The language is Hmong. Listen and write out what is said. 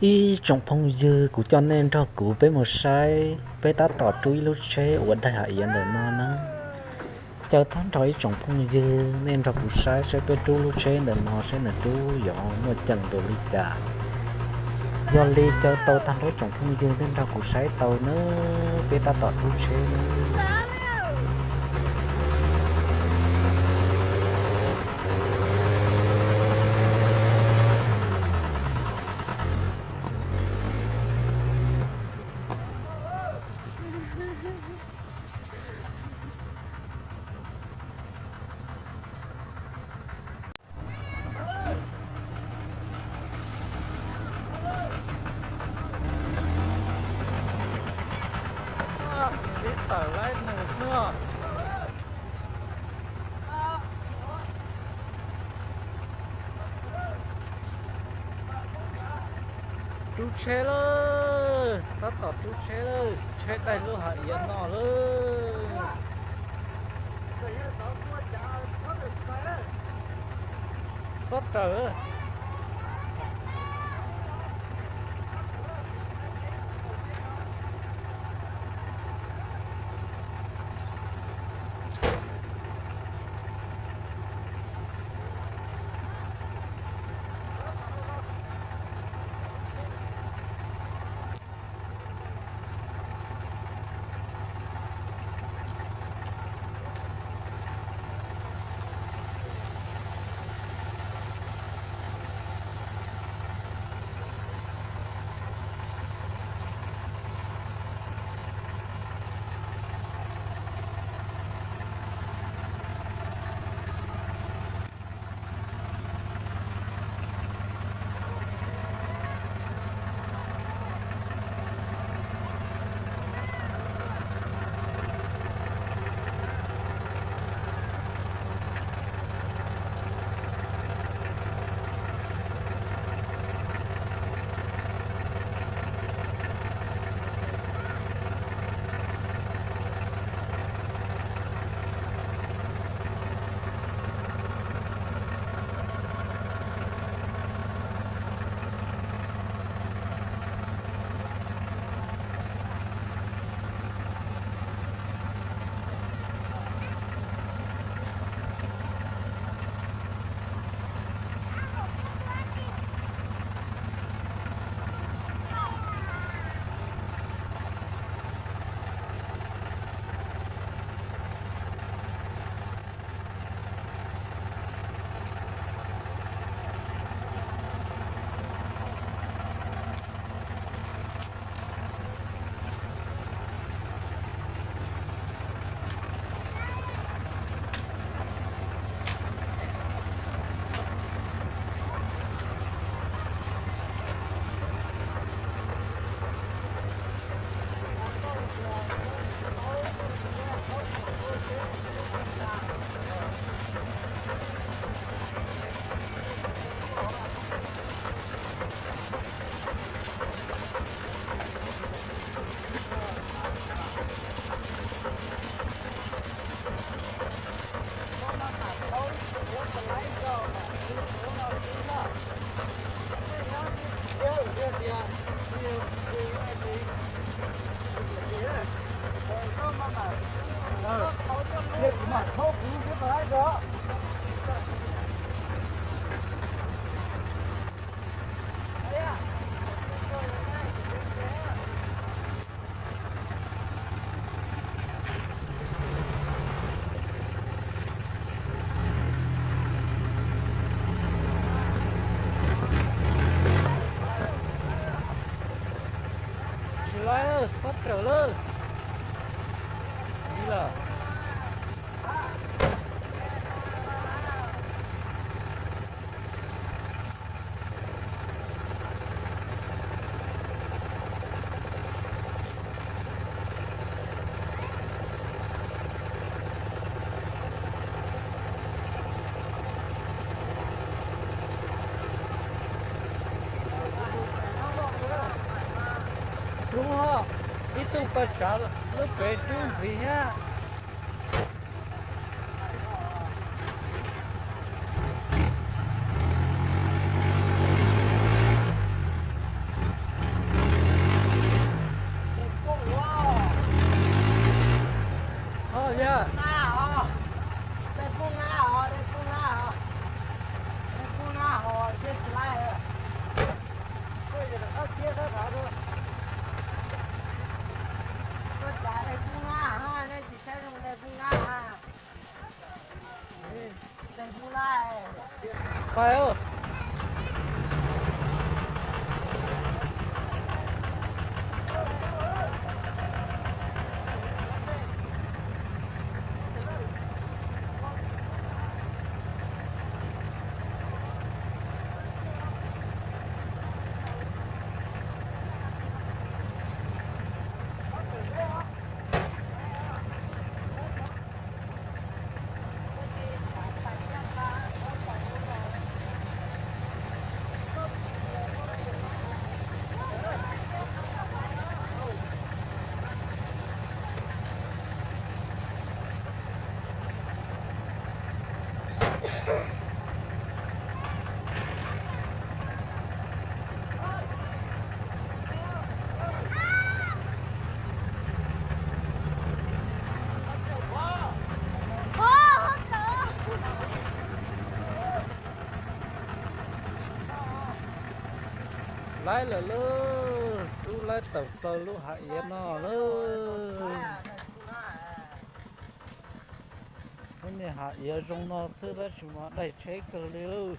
Ib tsoom phooj ywg, kuv coj nej nrog kuv peb mus saib, peb tab tom rub ib lub tsheb uas daig hav iav ntawm no na. Caw tag nrho ib tsoom phooj ywg, nej nrog kuv saib saib peb rub lub tsheb ntawm no saib nws rub yuav muaj ceem npaum li cas. Yog li caw tau tag nrho ib tsoom phooj ywg, nej nrog kuv saib tau na, peb tab tom rub tsheb na. Rub tsheb lawm, tab tom rub tsheb lawm, tsheb daig lub hav iav no lawm. Xob raws. Tsis laib lawm, xob raws lawm. Ib lawm. Rub ho, ib tug paj tsav lub pem rub ntxiv thiab. Laib lawm lauj, rub laib tawm plaws lub hav iav no lauj. Lub niag hav iav zoo no xwb tab sis mas daig tsheb kawg li lauj.